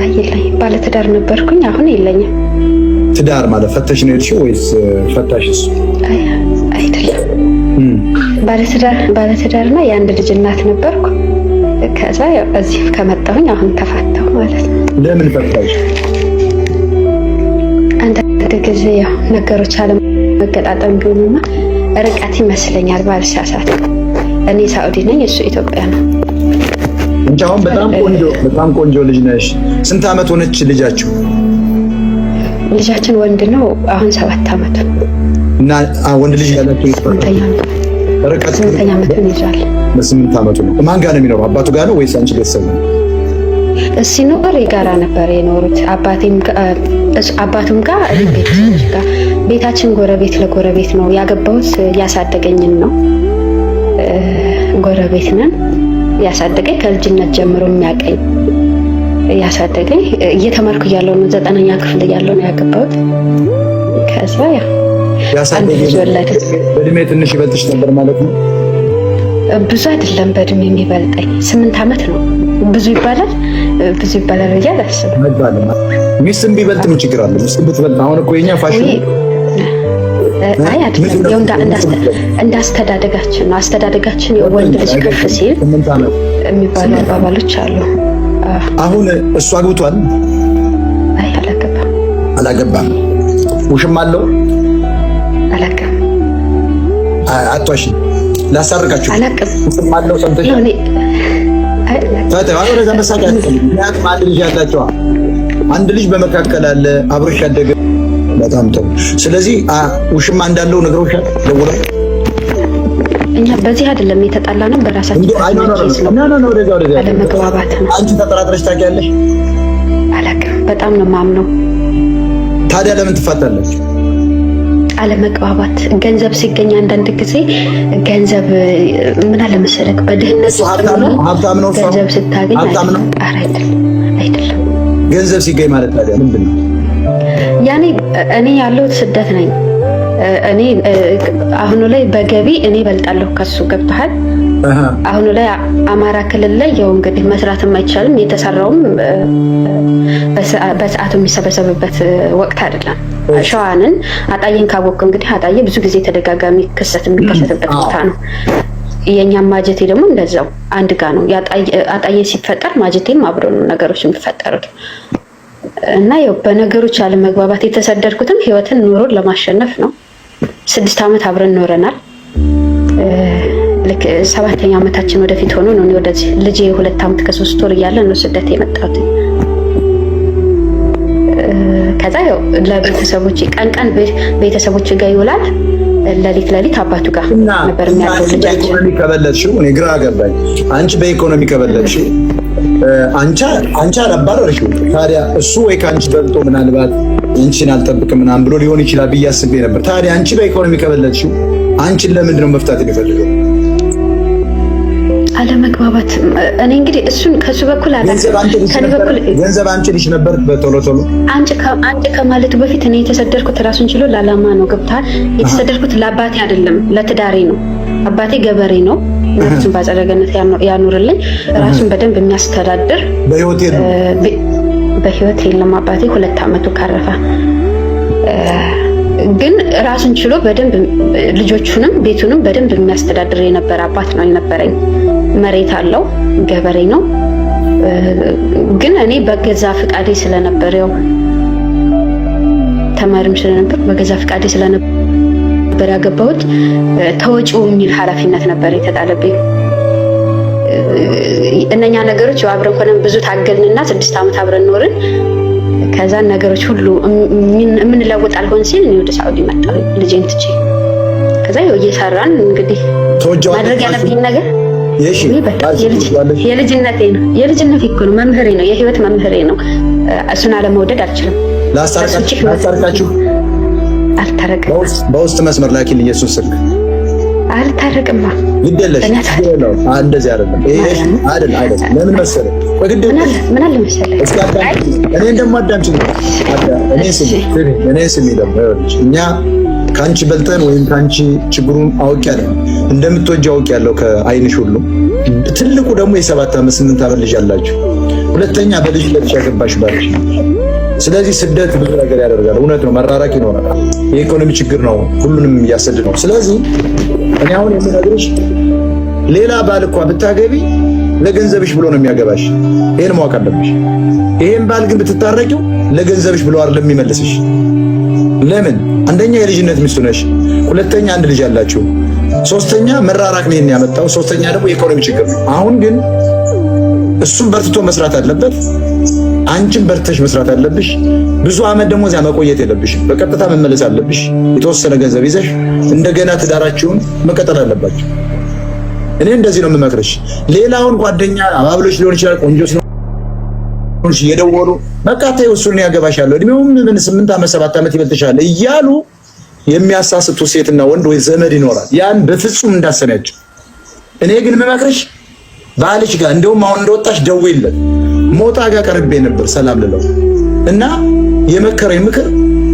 አይ የለኝም። ባለትዳር ነበርኩኝ፣ አሁን የለኝም። ትዳር ማለት ፈተሽ ነው የሄድሽው ወይስ ፈታሽ እሱ? አይ አይደለም። ባለትዳርና የአንድ ልጅ እናት ነበርኩ። ከዛ ያው እዚህ ከመጣሁኝ አሁን ተፋታሁ ማለት ነው። ለምን ፈታሽ? አንዳንድ ጊዜ ያው ነገሮች አለመገጣጠም ቢሆኑና ርቀት ይመስለኛል ባልሳሳት። እኔ ሳኡዲ ነኝ፣ እሱ ኢትዮጵያ ነው። አንቺ አሁን በጣም ቆንጆ በጣም ቆንጆ ልጅ ነሽ። ስንት ዓመት ሆነች ልጃችሁ? ልጃችን ወንድ ነው። አሁን 7 ዓመቱ እና ወንድ ልጅ ያላችሁ ርቀት 8ኛ ዓመቱን ይዟል። በ8 ዓመቱ ነው። ማን ጋር ነው የሚኖረው? አባቱ ጋር ነው ወይስ አንቺ ቤተሰብ ነው? ሲኖር የጋራ ነበር የኖሩት። አባቱም ጋር እኔም ቤተሰቦች ጋር። ቤታችን ጎረቤት ለጎረቤት ነው። ያገባሁት ያሳደገኝን ነው። ጎረቤት ነን። ያሳደገኝ ከልጅነት ጀምሮ የሚያቀኝ ያሳደገኝ እየተማርኩ እያለሁ ነው። 9ኛ ክፍል እያለሁ ነው ያገባሁት። ከዛ ያው አንድ ልጅ ወለድን። በእድሜ ትንሽ ይበልጥሽ ነበር ማለት ነው? ብዙ አይደለም በእድሜ የሚበልጠኝ 8 ዓመት ነው። ብዙ ይባላል ብዙ ይባላል ብዬ አላስብም። አይባልም። ሚስትም ቢበልጥ ምን ችግር አለ? ሚስትም ብትበልጥ አሁን እኮ የኛ ፋሽን አይ አይደለም፣ ያው እንደ አስተዳደጋችን ነው። አስተዳደጋችን የወንድ ልጅ ከፍ ሲል የሚባሉ አባባሎች አሉ። አሁን እሱ አግብቷል? አይ አላገባም። አላገባም። ውሽም አለው? አላውቅም። አቷሽ ላሳርቃችሁ። አላውቅም። ውሽም አለው ሰምተሻል? ወደዛ መሳቅ አያስፈልግም። ምክንያቱም አንድ ልጅ ያላቸዋ አንድ ልጅ በመካከል አለ አብሮሽ ያደገ። በጣም ጥሩ። ስለዚህ ውሽማ እንዳለው ነግረውሻል? ደውለው እኛ በዚህ አይደለም የተጣላ ነው፣ በራሳችን አለመግባባት ነው። አንቺ ተጠራጥረሽ ታውቂያለሽ? አላውቅም። በጣም ነው የማምነው። ታዲያ ለምን ትፋታለች? አለመግባባት ገንዘብ ሲገኝ አንዳንድ ጊዜ ገንዘብ ምን አለ መሰለህ፣ በድህነት ሀብታም ነው ገንዘብ ስታገኝ ሀብታም ነው አይደለም። ገንዘብ ሲገኝ ማለት ታዲያ ምንድን ነው? ያኔ እኔ ያለሁት ስደት ነኝ። እኔ አሁኑ ላይ በገቢ እኔ እበልጣለሁ ከሱ። ገብቶሃል? አሁኑ ላይ አማራ ክልል ላይ ያው እንግዲህ መስራትም አይቻልም። የተሰራውም በሰዓቱ የሚሰበሰብበት ወቅት አይደለም። ሸዋንን አጣዬን ካወቅኩ እንግዲህ አጣዬ ብዙ ጊዜ ተደጋጋሚ ክስተት የሚከሰትበት ቦታ ነው። የእኛም ማጀቴ ደግሞ እንደዛው አንድ ጋ ነው። አጣዬ ሲፈጠር ማጀቴም አብሮ ነው ነገሮች የሚፈጠሩት። እና ያው በነገሮች አለመግባባት የተሰደድኩትም ህይወትን ኑሮን ለማሸነፍ ነው። 6 ዓመት አብረን ኖረናል። ልክ 7ኛ ዓመታችን ወደፊት ሆኖ ነው ወደዚህ ልጄ 2 ዓመት ከ3 ወር እያለ ነው ስደት የመጣሁት። ከዛ ያው ለቤተሰቦች ቀን ቀን ቤተሰቦች ጋር ይውላል፣ ለሊት ለሊት አባቱ ጋር ነበር የሚያድረው ልጃችን። በኢኮኖሚ ከበለጥሽው እኔ ግራ ገባኝ። አንቺ በኢኮኖሚ ከበለጥሽው አንቺ አላባረርሽው። ታዲያ እሱ ወይ ከአንቺ በልጦ ምናልባት አንቺን አልጠብቅም ምናምን ብሎ ሊሆን ይችላል ብዬ አስቤ ነበር። ታዲያ አንቺ በኢኮኖሚ ከበለጥሽው አንቺን ለምንድን ነው መፍታት የሚፈልገው? አለመግባባት። እኔ እንግዲህ እሱን ከሱ በኩል ገንዘብ አንቺ ልጅ ነበር በቶሎ ቶሎ አንቺ ከማለቱ በፊት እኔ የተሰደድኩት ራሱን ችሎ ለዓላማ ነው። ገብቶሃል? የተሰደድኩት ለአባቴ አይደለም ለትዳሬ ነው። አባቴ ገበሬ ነው። ነፍሱን በአጸደ ገነት ያኑርልኝ። ራሱን በደንብ የሚያስተዳድር በህይወት የለም አባቴ 2 ዓመቱ ካረፈ። ግን ራሱን ችሎ በደንብ ልጆቹንም ቤቱንም በደንብ የሚያስተዳድር የነበረ አባት ነው የነበረኝ። መሬት አለው፣ ገበሬ ነው። ግን እኔ በገዛ ፍቃዴ ስለነበር ያው ተማሪም ስለነበር በገዛ ፍቃዴ ስለነበር ያገባሁት ተወጪው የሚል ኃላፊነት ነበር የተጣለብኝ። እነኛ ነገሮች ያው አብረን ሆነን ብዙ ታገልንና 6 ዓመት አብረን ኖርን። ከዛ ነገሮች ሁሉ የምንለውጥ አልሆን ሲል እኔ ወደ ሳኡዲ መጣሁ ልጄን ትቼ። ከዛ ያው እየሰራን እንግዲህ ማድረግ ያለብኝ ነገር የልጅነቴ ነው። የልጅነቴ እኮ ነው፣ መምህሬ ነው፣ የህይወት መምህሬ ነው። እሱን አለመውደድ አልችልም። ላስታርቃችሁ አልታረቅም። በውስጥ መስመር ላኪልኝ የእሱን ስልክ። አልታረቅማ ግድ የለሽ እንደዚህ አይደለም። ይሄ አይደል አይደል። ለምን መሰለህ? ቆይ ግድ ምን አለ መሰለህ፣ እኔን ደግሞ አዳምጪኝ። እኔ ስሚ ደግሞ ይኸውልሽ፣ እኛ ከአንቺ በልጠን ወይም ከአንቺ ችግሩን አውቄያለሁ፣ እንደምትወጂው አውቄያለሁ ከአይንሽ ሁሉ። ትልቁ ደግሞ የ7 ዓመት 8 ዓመት ልጅ አላችሁ። ሁለተኛ በልጅነትሽ ያገባሽ ባልሽ። ስለዚህ ስደት ብዙ ነገር ያደርጋል። እውነት ነው፣ መራራቅ ይኖራል። የኢኮኖሚ ችግር ነው፣ ሁሉንም እያሰደድ ነው። ስለዚህ እኔ አሁን የምነግርሽ ሌላ ባል እኳ ብታገቢ ለገንዘብሽ ብሎ ነው የሚያገባሽ። ይሄን ማወቅ አለብሽ። ይሄን ባል ግን ብትታረቂው ለገንዘብሽ ብሎ አይደለም የሚመልስሽ። ለምን? አንደኛ የልጅነት ሚስቱ ነሽ፣ ሁለተኛ አንድ ልጅ አላችሁ፣ ሶስተኛ መራራቅ ነው ያመጣው፣ ሶስተኛ ደግሞ የኢኮኖሚ ችግር ነው። አሁን ግን እሱም በርትቶ መስራት አለበት፣ አንቺም በርትተሽ መስራት አለብሽ። ብዙ አመት ደግሞ እዚያ መቆየት የለብሽም። በቀጥታ መመለስ አለብሽ። የተወሰነ ገንዘብ ይዘሽ እንደገና ትዳራችሁን መቀጠል አለባችሁ። እኔ እንደዚህ ነው የምመክርሽ። ሌላውን ጓደኛ አባብሎች ሊሆን ይችላል፣ ቆንጆ ስለሆንሽ እየደወሉ በቃ ተይው እሱን ያገባሻለሁ፣ እድሜውም ምን 8 ዓመት 7 ዓመት ይበልጥሻል እያሉ የሚያሳስቱ ሴትና ወንድ ወይ ዘመድ ይኖራል። ያን በፍጹም እንዳሰሚያቸው። እኔ ግን የምመክርሽ ባልሽ ጋር እንደውም አሁን እንደወጣሽ ደውይለት። ሞጣ ጋር ቀርቤ ነበር ሰላም ልለው እና የመከረኝ ምክር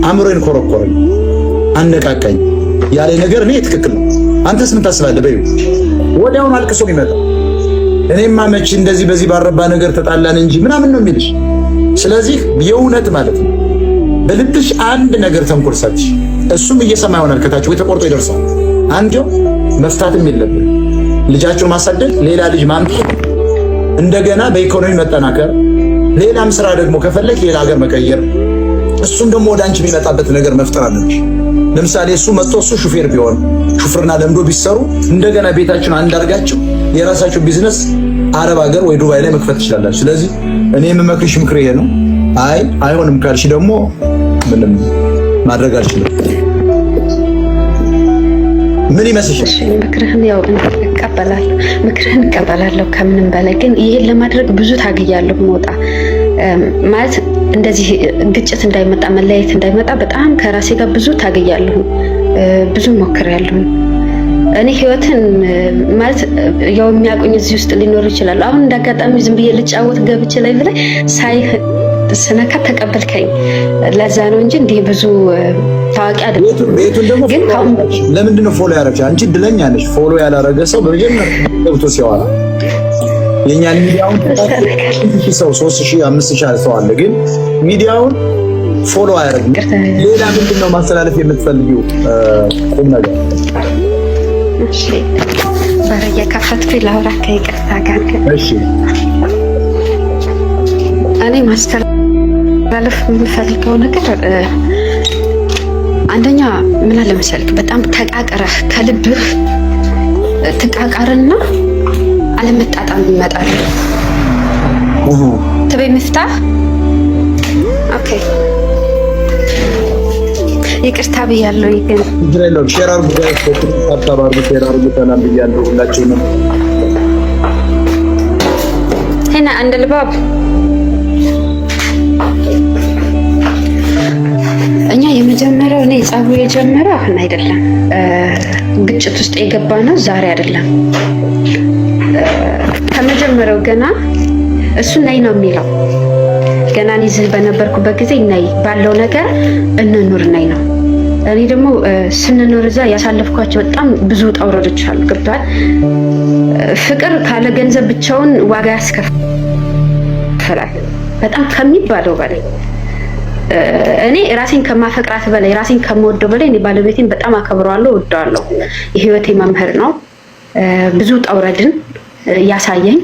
አእምሮዬን ኮረኮረኝ፣ አነቃቃኝ ያለኝ ነገር እኔ ትክክል ነው። አንተስ ምን ታስባለህ? በይው። ወዲያውኑ አልቅሶ ይመጣ። እኔማ መቼ እንደዚህ በዚህ ባረባ ነገር ተጣላን እንጂ ምናምን ነው የሚልሽ። ስለዚህ የእውነት ማለት ነው በልብሽ አንድ ነገር ተንኮል ሳትሽ እሱም እየሰማ ይሆናል ከታች ወይ ተቆርጦ ይደርሳል። አንዴው መፍታትም የለብን ልጃቸውን ማሳደግ፣ ሌላ ልጅ ማምጣት፣ እንደገና በኢኮኖሚ መጠናከር፣ ሌላም ስራ ደግሞ ከፈለግ ሌላ ሀገር መቀየር፣ እሱም ደግሞ ወደ አንቺ የሚመጣበት ነገር መፍጠር አለብሽ። ለምሳሌ እሱ መጥቶ እሱ ሹፌር ቢሆን ሹፍርና ለምዶ ቢሰሩ እንደገና ቤታችሁን አንድ አድርጋችሁ የራሳችሁ ቢዝነስ አረብ ሀገር ወይ ዱባይ ላይ መክፈት ትችላላችሁ። ስለዚህ እኔ የምመክርሽ ምክር ይሄ ነው። አይ አይሆንም ካልሽ ደግሞ ምንም ማድረግ አልችልም። ምን ይመስልሻል? እሺ ምክርህን ያው እቀበላለሁ፣ ምክርህን እቀበላለሁ። ከምንም በላይ ግን ይሄን ለማድረግ ብዙ ታግያለሁ። መውጣ ማለት እንደዚህ ግጭት እንዳይመጣ መለያየት እንዳይመጣ በጣም ከራሴ ጋር ብዙ ታግያለሁ፣ ብዙ ሞክሬያለሁ። እኔ ህይወትን ማለት ያው የሚያውቁኝ እዚህ ውስጥ ሊኖሩ ይችላሉ። አሁን እንዳጋጣሚ ዝም ብዬ ልጫወት ገብቼ ላይ ብላይ ሳይህ ስነካ ተቀበልከኝ። ለዛ ነው እንጂ እንዲህ ብዙ ታዋቂ አይደለም። ቤቱን ደግሞ ግን ለምንድን ነው follow ያደረግሽ? አንቺ እድለኛ ነሽ። Follow ያላረገ ሰው በመጀመሪያ ገብቶ ሲያወራ የኛን ሚዲያውን ሰው 3000 5000 ሰው አለ፣ ግን ሚዲያውን follow አያደርግም። ሌላ ምንድን ነው ማስተላለፍ የምትፈልጊው ቁም ነገር? እሺ በር እየከፈትኩኝ ላውራ ከይቅርታ ጋር። እሺ እኔ ማስተላለፍ የምፈልገው ነገር አንደኛ ምን አለ መሰልክ፣ በጣም ተቃቅረህ ከልብህ ትቃቃርና አለመጣጣም ይመጣል። ትቤ مفتاح okay፣ ይቅርታ ብያለሁ። ግን ችግር የለውም። Share አድርጉ፣ tap tap አድርጉ፣ share አድርጉ። ሰላም ብያለሁ ሁላችሁንም። هنا عند الباب እኛ የመጀመሪያው እኔ ጸቡ የጀመረው አሁን አይደለም፣ ግጭት ውስጥ የገባ ነው ዛሬ አይደለም። ከመጀመሪያው ገና እሱ ነይ ነው የሚለው። ገና እኔ እዚህ በነበርኩበት ጊዜ ነይ ባለው ነገር እንኑር ነይ ነው። እኔ ደግሞ ስንኖር እዛ ያሳለፍኳቸው በጣም ብዙ ውጣ ውረዶች አሉ። ገብቷል። ፍቅር ካለ ገንዘብ ብቻውን ዋጋ ያስከፍላል፣ በጣም ከሚባለው በላይ። እኔ ራሴን ከማፈቅራት በላይ፣ ራሴን ከምወደው በላይ እኔ ባለቤቴን በጣም አከብረዋለሁ፣ እወደዋለሁ። የህይወቴ መምህር ነው። ብዙ ውጣ ውረድን ያሳየኝ፣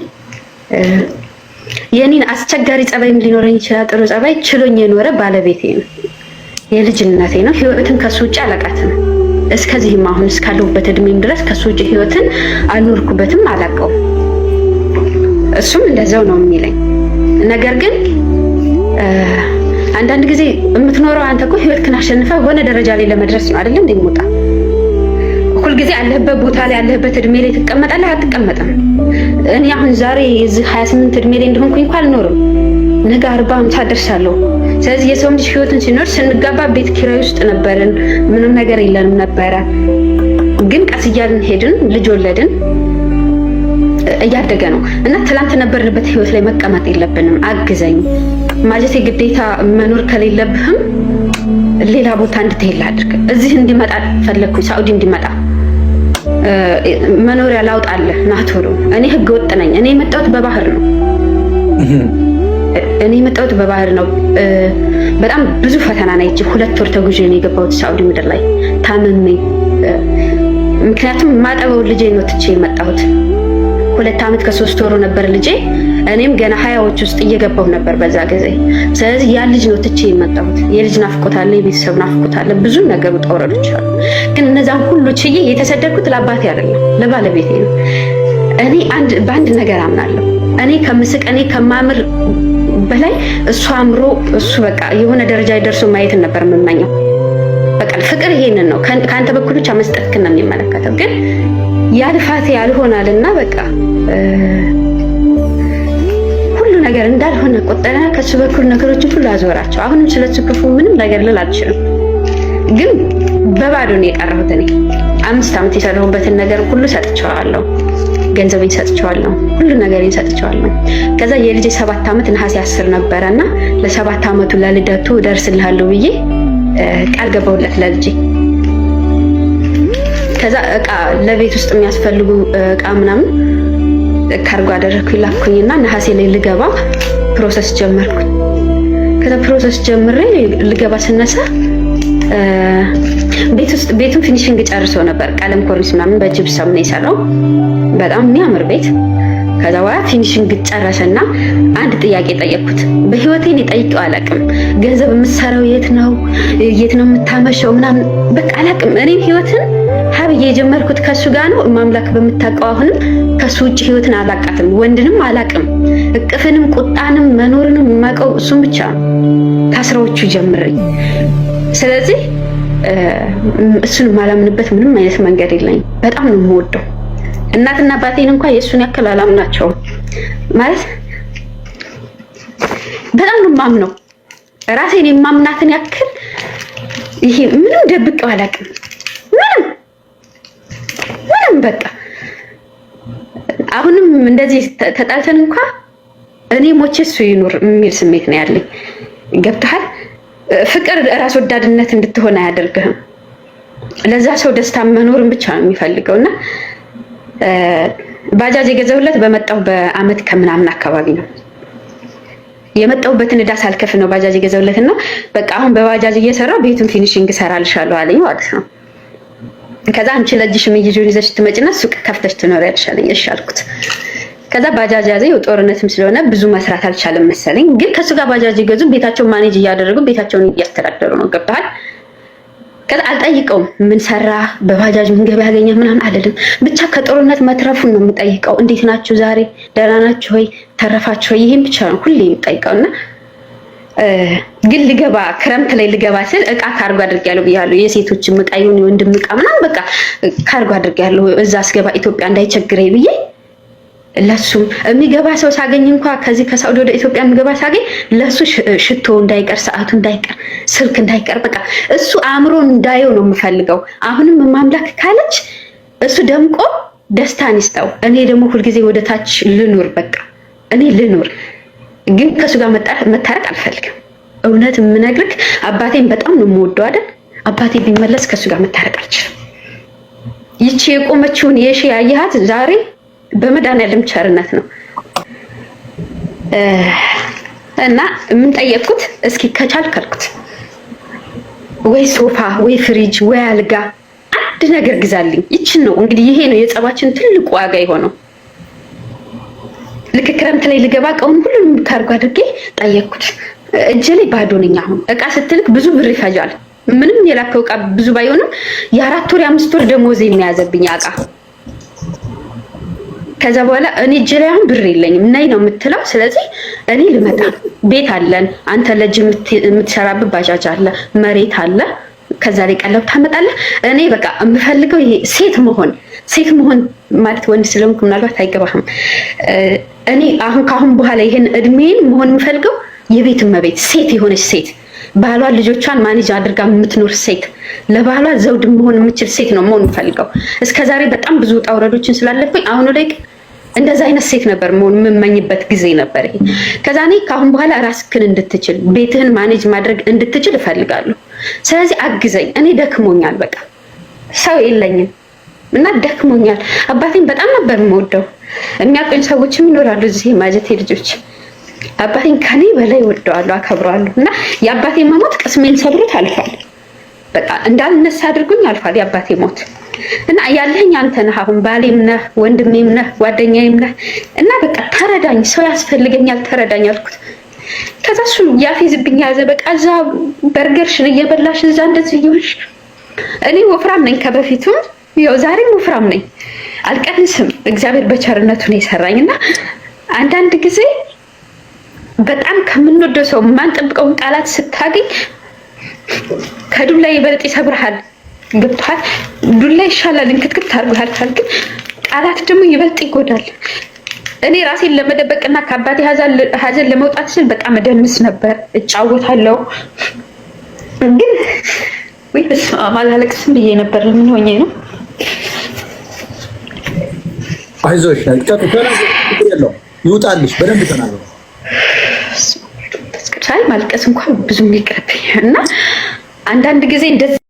የኔን አስቸጋሪ ጸባይም ሊኖረኝ ይችላል። ጥሩ ጸባይ ችሎኝ የኖረ ባለቤቴ ነው። የልጅነቴ ነው። ህይወትን ከሱ ውጭ አላውቃትም። እስከዚህም አሁን እስካለሁበት እድሜም ድረስ ከሱ ውጭ ህይወትን አልኖርኩበትም፣ አላውቀውም። እሱም እንደዛው ነው የሚለኝ። ነገር ግን አንዳንድ ጊዜ የምትኖረው አንተ እኮ ህይወትህን አሸንፈህ ሆነ ደረጃ ላይ ለመድረስ ነው አይደል? እንደሚወጣ ሁልጊዜ ያለህበት ቦታ ላይ ያለህበት እድሜ ላይ ትቀመጣለህ? አትቀመጥም። እኔ አሁን ዛሬ እዚህ 28 እድሜ ላይ እንደሆንኩኝ እንኳን አልኖርም። ነገ 40 50 ደርሳለሁ። ስለዚህ የሰው ልጅ ህይወትን ሲኖር ስንጋባ ቤት ኪራይ ውስጥ ነበርን፣ ምንም ነገር የለንም ነበረ። ግን ቀስ እያልን ሄድን፣ ልጅ ወለድን፣ እያደገ ነው እና ትላንት ነበርንበት ህይወት ላይ መቀመጥ የለብንም። አግዘኝ ማለት ግዴታ መኖር ከሌለብህም ሌላ ቦታ እንድትሄድ ላድርግ። እዚህ እንዲመጣ ፈለግኩኝ፣ ሳኡዲ እንዲመጣ መኖሪያ ላውጣለህ ና ቶሎ። እኔ ህገ ወጥ ነኝ። እኔ የመጣሁት በባህር ነው። እኔ የመጣሁት በባህር ነው። በጣም ብዙ ፈተና ነው። ይቺ 2 ወር ተጉዤ ነው የገባሁት ሳውዲ ምድር ላይ ታምሜ። ምክንያቱም ማጠበው ልጄ ነው ትቼ የመጣሁት። 2 ዓመት ከ3 ወሩ ነበር ልጄ። እኔም ገና 20ዎች ውስጥ እየገባሁ ነበር በዛ ጊዜ። ስለዚህ ያ ልጅ ነው ትቼ የመጣሁት። የልጅ ናፍቆት አለ፣ የቤተሰብ ናፍቆት አለ፣ ብዙ ነገር ውጣ ውረዶች አሉ። ግን እነዛን ሁሉ ችዬ የተሰደድኩት ለአባቴ አይደለም ለባለቤቴ ነው። እኔ አንድ በአንድ ነገር አምናለሁ። እኔ ከምስቅ እኔ ከማምር በላይ እሱ አምሮ እሱ በቃ የሆነ ደረጃ ደርሶ ማየትን ነበር የምመኘው። በቃ ፍቅር ይሄንን ነው። ከአንተ በኩል ብቻ መስጠትክን ነው የሚመለከተው። ግን ያ ልፋቴ ያልሆናልና በቃ ሁሉ ነገር እንዳልሆነ ቆጠረና ከሱ በኩል ነገሮችን ሁሉ አዞራቸው። አሁንም ስለሱ ክፉ ምንም ነገር ልል አልችልም። ግን በባዶ ነው የቀረሁት። እኔ 5 ዓመት የሰራሁበትን ነገር ሁሉ ሰጥቼዋለሁ። ገንዘቤን ሰጥቼዋለሁ። ሁሉ ነገሬን ሰጥቼዋለሁ። ከዛ የልጄ 7 ዓመት ነሐሴ 10 ነበረና ለ7 ዓመቱ ለልደቱ እደርስልሃለሁ ብዬ ቃል ገባሁለት ለልጄ። ከዛ እቃ ለቤት ውስጥ የሚያስፈልጉ እቃ ምናምን ካርጎ አደረግኩኝ ላኩኝና ነሐሴ ላይ ልገባ process ጀመርኩኝ። ከዛ process ጀምሬ ልገባ ስነሳ ቤት ውስጥ ቤቱን finishing ጨርሶ ነበር። ቀለም ኮርኒስ ምናምን በጅብሰም ነው የሰራው። በጣም የሚያምር ቤት። ከዛ በኋላ finishing ጨረሰና አንድ ጥያቄ ጠየቅኩት። በህይወቴ እኔ ጠይቄው አላውቅም። ገንዘብ የምትሰራው የት ነው? የት ነው የምታመሸው? ምናምን በቃ አላውቅም። እኔም ህይወትን ሀብዬ የጀመርኩት ከሱ ጋር ነው። ማምላክ በምታውቀው አሁንም ከሱ ውጭ ህይወትን አላውቃትም፣ ወንድንም አላውቅም። እቅፍንም ቁጣንም መኖርንም የማውቀው እሱም ብቻ ነው ከአስራዎቹ ጀምሬ። ስለዚህ እሱን የማላምንበት ምንም አይነት መንገድ የለኝም። በጣም ነው የምወደው። እናትና አባቴን እንኳን የእሱን ያክል አላምናቸውም። ማለት በጣም ነው የማምነው። ራሴን የማምናትን ያክል ይሄ ምንም ደብቄው አላውቅም። ምንም ምንም በቃ አሁንም እንደዚህ ተጣልተን እንኳን እኔ ሞቼ እሱ ይኑር የሚል ስሜት ነው ያለኝ። ገብቶሃል? ፍቅር ራስ ወዳድነት እንድትሆን አያደርግህም። ለዛ ሰው ደስታ መኖርን ብቻ ነው የሚፈልገው። እና ባጃጅ የገዛሁለት በመጣሁ በአመት ከምናምን አካባቢ ነው። የመጣሁበትን ዕዳ ሳልከፍል ነው ባጃጅ የገዛሁለት። እና በቃ አሁን በባጃጅ እየሰራሁ ቤቱን finishing እሰራልሻለሁ አለኝ ማለት ነው። ከዛ አንቺ ለእጅሽ የሚይዙን ይዘሽ ትመጪና ሱቅ ከፍተሽ ትኖሪያለሽ አለኝ። እሺ አልኩት። ከዛ ባጃጅ ያዘ። ያው ጦርነትም ስለሆነ ብዙ መስራት አልቻለም መሰለኝ። ግን ከሱ ጋር ባጃጅ ይገዙ ቤታቸውን manage እያደረጉ ቤታቸውን እያስተዳደሩ ነው። ገብተሃል? ከዛ አልጠይቀውም፣ ምን ሰራ በባጃጅ ምን ገበያ ያገኘ ምናምን አልልም። ብቻ ከጦርነት መትረፉን ነው የምጠይቀው። እንዴት ናችሁ ዛሬ ደህና ናችሁ ወይ ተረፋችሁ ወይ? ይሄን ብቻ ነው ሁሌ የምጠይቀው። እና ግን ልገባ ክረምት ላይ ልገባ ስል እቃ ካርጎ አድርጌያለሁ ብያለሁ። የሴቶችም እቃ ይሁን የወንድም እቃ ምናምን በቃ ካርጎ አድርጌያለሁ። እዛ አስገባ ኢትዮጵያ እንዳይቸግረኝ ብዬ ለሱም የሚገባ ሰው ሳገኝ እንኳ ከዚህ ከሳውዲ ወደ ኢትዮጵያ የሚገባ ሳገኝ ለሱ ሽቶ እንዳይቀር፣ ሰዓቱ እንዳይቀር፣ ስልክ እንዳይቀር በቃ እሱ አእምሮ እንዳየው ነው የምፈልገው። አሁንም ማምላክ ካለች እሱ ደምቆ ደስታን ይስጠው። እኔ ደግሞ ሁልጊዜ ወደ ታች ልኑር፣ በቃ እኔ ልኑር፣ ግን ከእሱ ጋር መታረቅ አልፈልግም። እውነት የምነግርህ አባቴን በጣም ነው የምወደው አይደል? አባቴ ቢመለስ ከእሱ ጋር መታረቅ አልችልም። ይቺ የቆመችውን የሺ ያየሃት ዛሬ በመድኃኒዓለም ቸርነት ነው። እና ምን ጠየቅኩት? እስኪ ከቻልክ አልኩት ወይ ሶፋ ወይ ፍሪጅ ወይ አልጋ አንድ ነገር ግዛልኝ። ይችን ነው እንግዲህ ይሄ ነው የጸባችን ትልቁ ዋጋ የሆነው። ልክ ክረምት ላይ ልገባ እቃውን ሁሉንም ካርጎ አድርጌ ጠየቅኩት። እጄ ላይ ባዶ ነኝ። አሁን እቃ ስትልክ ብዙ ብር ይፈጃል። ምንም የላከው እቃ ብዙ ባይሆንም የ4 ወር የ5 ወር ደሞዝ የሚያዘብኝ እቃ። ከዛ በኋላ እኔ እጄ ላይ አሁን ብር የለኝም ነይ ነው የምትለው። ስለዚህ እኔ ልመጣ ቤት አለን፣ አንተ ለእጅ የምትሰራበት ባጃጅ አለ፣ መሬት አለ፣ ከዛ ላይ ቀለብ ታመጣለህ። እኔ በቃ የምፈልገው ይሄ ሴት መሆን፣ ሴት መሆን ማለት ወንድ ስለሆንኩ ምናልባት አይገባህም። እኔ አሁን ከአሁን በኋላ ይሄን እድሜን መሆን የምፈልገው የቤት እመቤት ሴት የሆነች ሴት፣ ባሏ ልጆቿን manage አድርጋ የምትኖር ሴት፣ ለባሏ ዘውድ መሆን የምችል ሴት ነው መሆን የምፈልገው። እስከዛሬ በጣም ብዙ ውጣ ውረዶችን ስላለፍኩኝ አሁኑ ላይ እንደዛ አይነት ሴት ነበር መሆን የምመኝበት ጊዜ ነበር ይሄ። ከዛ እኔ ከአሁን በኋላ ራስክን እንድትችል ቤትህን manage ማድረግ እንድትችል እፈልጋለሁ። ስለዚህ አግዘኝ፣ እኔ ደክሞኛል፣ በቃ ሰው የለኝም እና ደክሞኛል። አባቴን በጣም ነበር የምወደው። የሚያውቁኝ ሰዎችም ይኖራሉ እዚህ ማጀቴ ልጆች። አባቴን ከኔ በላይ ወደዋለሁ፣ አከብረዋለሁ። እና የአባቴ መሞት ቅስሜን ሰብሮት አልፏል። በቃ እንዳልነሳ አድርጎኝ አልፏል የአባቴ ሞት። እና ያለኸኝ አንተ ነህ። አሁን ባሌም ነህ፣ ወንድሜም ነህ፣ ጓደኛዬም ነህ። እና በቃ ተረዳኝ፣ ሰው ያስፈልገኛል፣ ተረዳኝ አልኩት። ከዛ እሱ ያፌዝብኝ ያዘ። በቃ እዛ በርገርሽን እየበላሽ እዛ እንደዚህ እየሆንሽ፣ እኔ ወፍራም ነኝ ከበፊቱም፣ ያው ዛሬም ወፍራም ነኝ፣ አልቀንስም። እግዚአብሔር በቸርነቱ ነው የሰራኝ። እና አንዳንድ ጊዜ በጣም ከምንወደው ሰው የማንጠብቀውን ቃላት ስታገኝ ከዱላ ይበልጥ ይሰብርሃል። ገብቶሃል? ዱላ ይሻላል፣ እንክትክት አድርጎ ያልፋል። ግን ቃላት ደግሞ ይበልጥ ይጎዳል። እኔ ራሴን ለመደበቅና ከአባቴ ሀዘን ለመውጣት ስል በጣም እደንስ ነበር፣ እጫወታለሁ። ግን ወይ በስመ አብ አላለቅስም ብዬ ነበር። ምን ሆኜ ነው? አይዞሽ፣ ይውጣልሽ፣ በደንብ ተናገሩ። አይ ማልቀስ እንኳን ብዙም ይቅርብኝ። እና አንዳንድ ጊዜ እንደዚህ